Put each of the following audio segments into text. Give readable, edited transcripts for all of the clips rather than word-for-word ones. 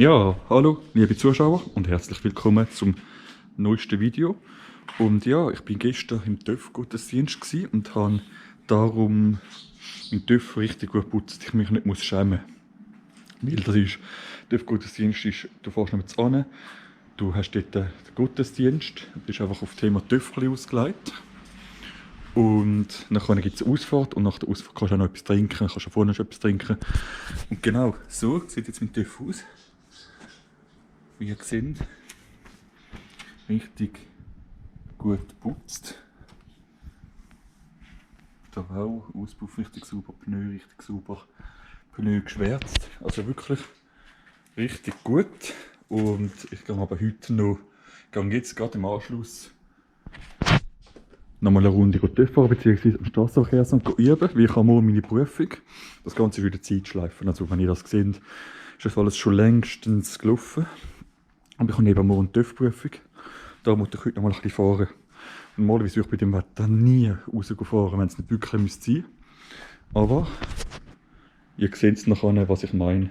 Ja, hallo liebe Zuschauer und herzlich willkommen zum neuesten Video. Und ja, ich bin gestern im TÜV-Gottesdienst und habe darum meinen TÜV richtig gut geputzt, ich mich nicht muss schämen. Weil das ist, TÜV-Gottesdienst ist, du fährst nicht an, du hast dort den Gottesdienst, das ist einfach auf das Thema TÜV ausgelegt. Und dann gibt es eine Ausfahrt und nach der Ausfahrt kannst du auch noch etwas trinken, kannst du vorne schon etwas trinken. Und genau so sieht jetzt mein TÜV aus. Wie ihr seht, richtig gut geputzt. Da auch, Auspuff richtig sauber, Pneu richtig sauber, Pneu geschwärzt. Also wirklich richtig gut. Und ich gehe aber heute noch, jetzt gerade im Anschluss nochmal eine Runde TÜV fahren, bzw. am Strassenverkehrsamt üben, wie ich am Morgen meine Prüfung. Das Ganze würde Zeit schleifen. Also wenn ihr das seht, ist das alles schon längstens gelaufen. Aber ich habe neben morgen eine TÜV-Prüfung. Da muss ich heute noch mal ein bisschen fahren. Und normalerweise würde ich bei dem Wetter nie rausfahren, wenn es nicht wirklich sein müsste. Aber ihr seht es nachher, was ich meine.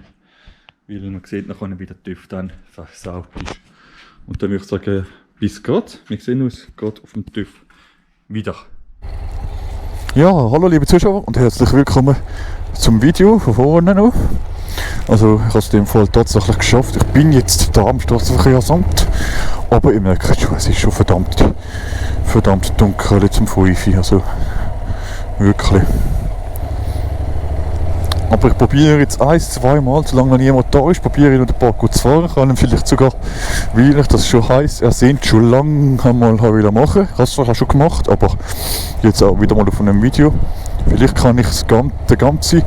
Weil man sieht nachher, wie der TÜV dann versaut ist. Und dann würde ich sagen, bis gerade. Wir sehen uns gerade auf dem TÜV wieder. Ja, hallo liebe Zuschauer und herzlich willkommen zum Video von vorne noch. Also ich habe es in dem Fall tatsächlich geschafft. Ich bin jetzt da am Strassenverkehrsamt, aber ihr merkt schon, es ist schon verdammt dunkel zum 5 Uhr, also wirklich. Aber ich probiere jetzt 1-2 Mal, solange noch niemand da ist, probiere ich noch den Parkour zu fahren. Ich kann ihn vielleicht sogar, weil ich das schon heisst, schon lange einmal machen wollte. Ich habe es zwar schon gemacht, aber jetzt auch wieder mal auf einem Video. Vielleicht kann ich den ganzen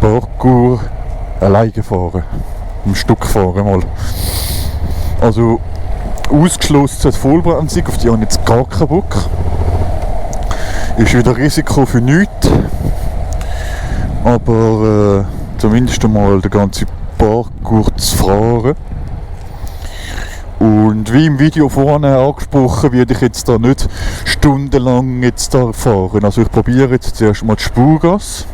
Parkour alleine fahren. Ein Stück fahren mal. Also ausgeschlossen die Vollbremsung, auf die habe ich jetzt gar keinen Bock. Ist wieder Risiko für nichts. Aber zumindest einmal den ganzen Parkour zu fahren. Und wie im Video vorne angesprochen, werde ich jetzt da nicht stundenlang jetzt da fahren. Also ich probiere jetzt zuerst mal die Spurgas.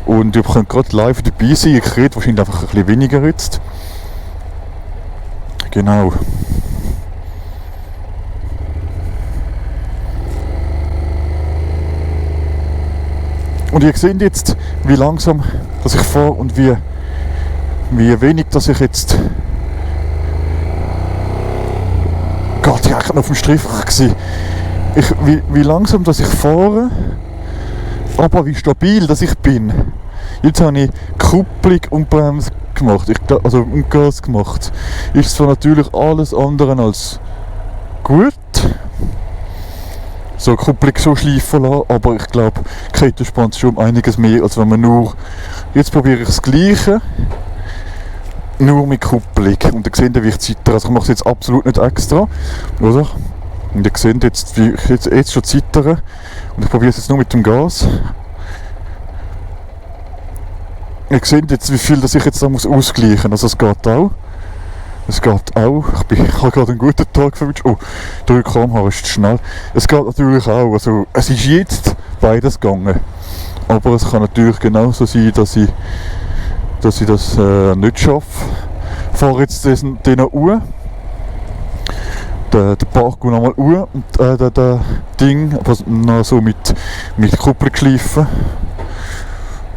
Und ihr könnt gerade live dabei sein. Ich rede wahrscheinlich einfach ein bisschen weniger jetzt. Genau. Und ihr seht jetzt, wie langsam dass ich fahre und wie wenig dass ich jetzt... Gott, ich war eigentlich noch auf dem Streifach gewesen. Wie langsam dass ich fahre, aber wie stabil dass ich bin. Jetzt habe ich Kupplung und Bremse gemacht, und Gas gemacht. Ist zwar natürlich alles andere als gut. So Kupplung so schleifen lassen, aber ich glaube, die Kette spannt schon um einiges mehr, als wenn man nur... Jetzt probiere ich das Gleiche, nur mit Kupplung. Und ihr seht, wie ich zittere. Also ich mache es jetzt absolut nicht extra, oder? Und ihr seht jetzt, wie ich jetzt schon zittere. Und ich probiere es jetzt nur mit dem Gas. Ihr seht jetzt, wie viel dass ich jetzt da muss ausgleichen muss. Also es geht auch. Es geht auch, ich habe gerade einen guten Tag verwünscht. Oh, 3 km/h ist zu schnell. Es geht natürlich auch, also es ist jetzt beides gegangen. Aber es kann natürlich genauso sein, dass ich das nicht schaffe. Ich fahre jetzt den Uhr. Den Parkour nochmal Uhr und das Ding, was noch so mit Kupplung schleifen.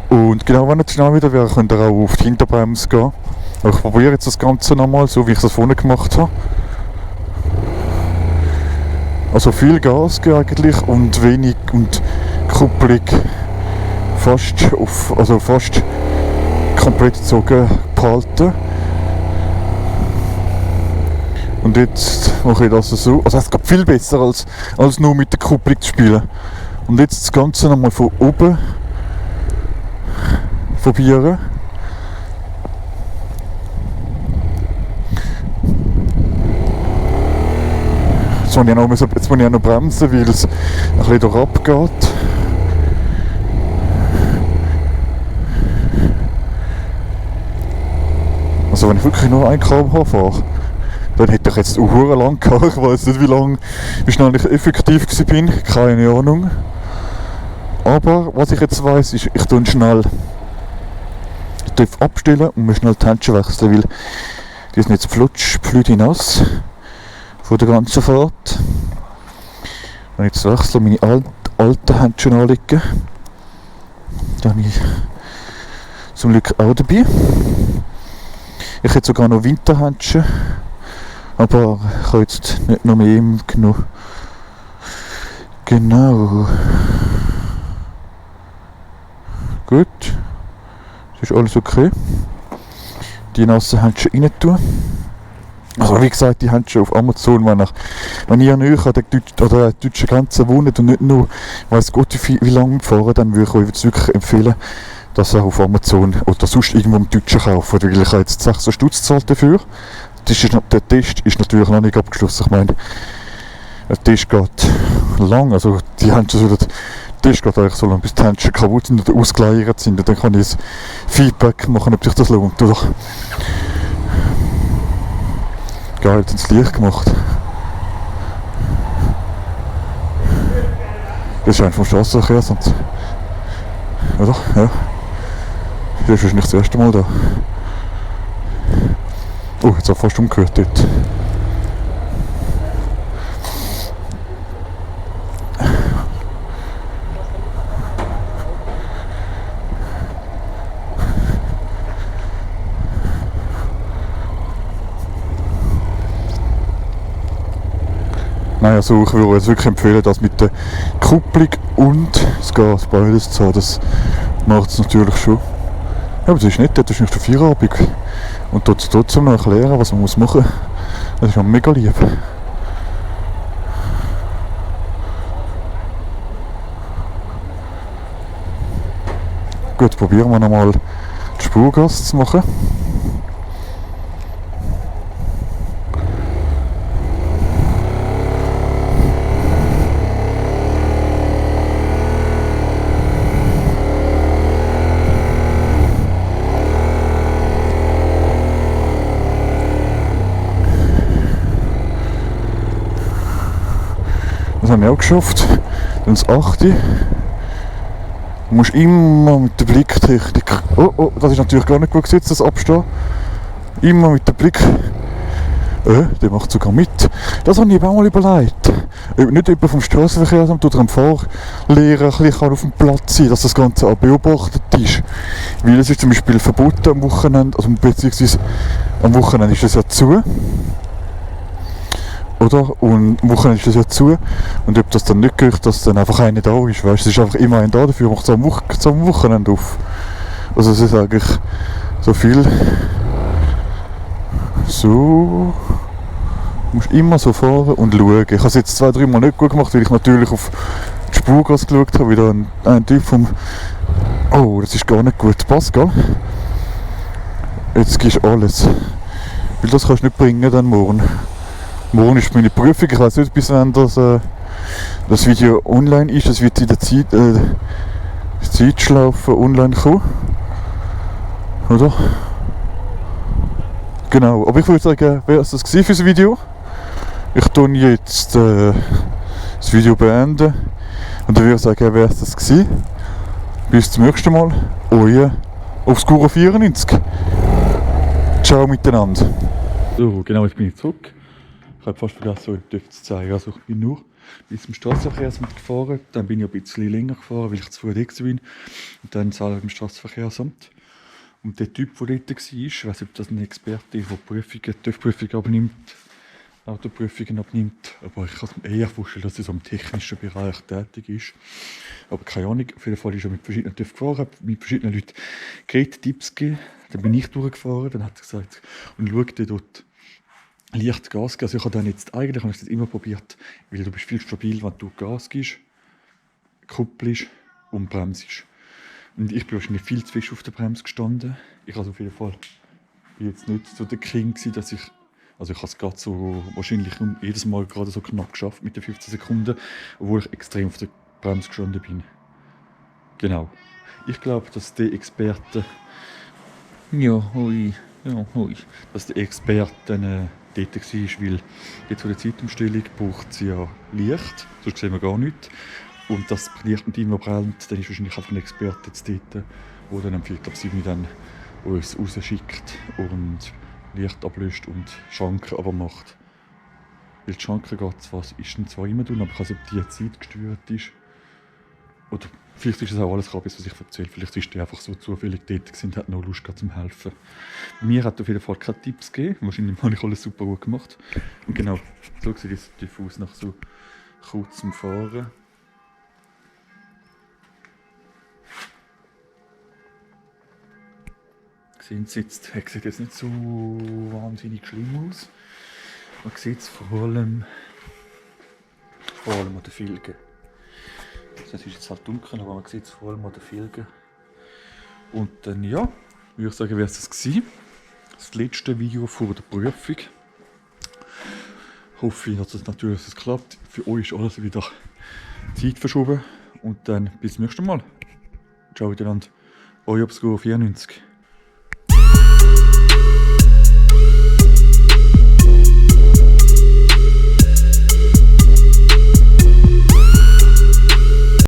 Und genau wenn es schnell wieder wäre, könnt ihr auch auf die Hinterbremse gehen. Aber ich probiere jetzt das Ganze nochmal, so wie ich es vorne gemacht habe. Also viel Gas eigentlich und wenig und Kupplung fast komplett gezogen behalten. Und jetzt mache ich das so. Also es geht viel besser als nur mit der Kupplung zu spielen. Und jetzt das Ganze nochmal von oben probieren. Jetzt muss ich noch bremsen, weil es ein bisschen durchab geht. Also wenn ich wirklich nur 1 km/h fahre, dann hätte ich jetzt auch verdammt lang gehabt. Ich weiß nicht, wie schnell ich effektiv war, keine Ahnung. Aber was ich jetzt weiss, ist, ich tue schnell TÜV abstellen und wir schnell die Händchen wechseln, weil die sind jetzt flutsch nass von der ganzen Fahrt. Und jetzt wechseln meine alten Händchen anlegen. Da habe ich zum Glück auch dabei. Ich hätte sogar noch Winterhändchen, aber ich habe jetzt nicht noch mehr genug. Genau. Gut. Das ist alles okay. Die nassen Händchen rein tun. Also wie gesagt, die Händchen auf Amazon, wenn ihr näher an der deutschen Grenze wohnt und nicht nur weiss Gott wie lange fahren, dann würde ich euch wirklich empfehlen, dass ihr auf Amazon oder sonst irgendwo im Deutschen kauft. Weil ich habe jetzt 6 Stutz gezahlt dafür. Der Test ist natürlich noch nicht abgeschlossen. Ich meine, der Test geht lang, also die Händchen sollen, der Test geht eigentlich so lange, bis die Händchen kaputt sind oder ausgeleiert sind. Und dann kann ich ein Feedback machen, ob sich das lohnt, oder? Geil, jetzt ins Licht gemacht. Das ist einer vom Straßenverkehrsamt. Oder? Ja. Das ist wahrscheinlich das erste Mal da. Oh, jetzt habe ich fast umgehört dort. Nein, also ich würde jetzt wirklich empfehlen, das mit der Kupplung und das Gas beides zu haben. Das macht es natürlich schon. Ja, aber das ist nicht, das ist nicht der Feierabend. Und trotzdem noch erklären, was man machen muss. Das ist schon mega lieb. Gut, probieren wir nochmal die Spurgas zu machen. Das haben wir auch geschafft. Dann das 8. Du musst immer mit der Blicktechnik. Oh, das ist natürlich gar nicht gut gesetzt, das Abstehen. Immer mit dem Blick. Der macht sogar mit. Das habe ich mir auch mal überlegt. Ob nicht jemand vom Strassenverkehrsamt oder einem Fahrlehrer ein bisschen auf dem Platz sein, dass das Ganze auch beobachtet ist. Weil es ist zum Beispiel verboten am Wochenende, also beziehungsweise am Wochenende ist das ja zu. Oder? Und am Wochenende ist das ja zu. Und ob das dann nicht gehört, dass dann einfach einer da ist, weißt du, es ist einfach immer einer da, dafür macht es am Wochenende auf. Also es ist eigentlich so viel. So. Du musst immer so fahren und schauen. Ich habe es jetzt 2-3 Mal nicht gut gemacht, weil ich natürlich auf die Spurgas geschaut habe, wieder ein Typ vom... Oh, das ist gar nicht gut. Passt, gell? Jetzt gibst du alles. Weil das kannst du nicht bringen dann morgen. Morgen ist meine Prüfung, ich weiß nicht, bis wann das Video online ist, es wird in der Zeitschlaufe online kommen, oder? Genau, aber ich würde sagen, wäre es das für das Video? Ich tue jetzt das Video beenden und dann würde ich sagen, wäre es das gewesen. Bis zum nächsten Mal, euer Obscuro 94. Ciao miteinander. So, genau, jetzt bin ich zurück. Ich habe fast vergessen, euch das zu zeigen. Also ich bin nur bis zum Straßenverkehrsamt gefahren, dann bin ich ein bisschen länger gefahren, weil ich zu früh da war. Und dann zahle ich beim Straßenverkehrsamt. Und der Typ, der dort war, ich weiß nicht, ob das ein Experte ist, der TÜV-Prüfungen abnimmt, Autoprüfungen abnimmt. Aber ich kann mir eher vorstellen, dass er so im technischen Bereich tätig ist. Aber keine Ahnung, auf jeden Fall ist er mit verschiedenen TÜV gefahren, hat mit verschiedenen Leuten geredet, Tipps gegeben. Dann bin ich durchgefahren, dann hat er gesagt, und schau dir dort leicht Gas geben. Also ich habe dann jetzt eigentlich habe ich das immer probiert, weil du bist viel stabil, wenn du Gas gibst, kuppelst und bremsst. Und ich bin wahrscheinlich viel zu fest auf der Bremse gestanden. Ich habe auf jeden Fall jetzt nicht so der King gewesen, dass ich habe es gerade so wahrscheinlich jedes Mal gerade so knapp geschafft mit den 15 Sekunden, obwohl ich extrem auf der Bremse gestanden bin. Genau. Ich glaube, dass die Experten dass der Experten dort war, weil jetzt zu der Zeitumstellung braucht sie ja Licht, sonst sehen wir gar nichts. Und das Licht nicht immer brennt, dann ist wahrscheinlich einfach ein Experte jetzt dort, der dann am 4:07 dann uns rausschickt und Licht ablöscht und Schranken aber macht. Weil die Schranken geht zwar, ist zwar immer drin, aber ich weiß nicht, ob die Zeit gesteuert ist. Oder vielleicht ist es auch alles Kabis, was ich erzähle. Vielleicht ist die einfach so zufällig dort gewesen und hat noch Lust gehabt zum Helfen. Mir hat auf jeden Fall keine Tipps gegeben. Wahrscheinlich habe ich alles super gut gemacht. Und genau, so sieht es diffus nach so kurzem Fahren. Sieht jetzt nicht so wahnsinnig schlimm aus. Man sieht es vor allem an den Filgen. Es ist jetzt halt dunkel, aber man sieht es vor allem an den Filgen. Und dann, ja, würde ich sagen, wäre es das gewesen. Das letzte Video vor der Prüfung. Ich hoffe, dass es natürlich klappt. Für euch ist alles wieder Zeit verschoben. Und dann bis zum nächsten Mal. Ciao miteinander. Euer Obscuro 94.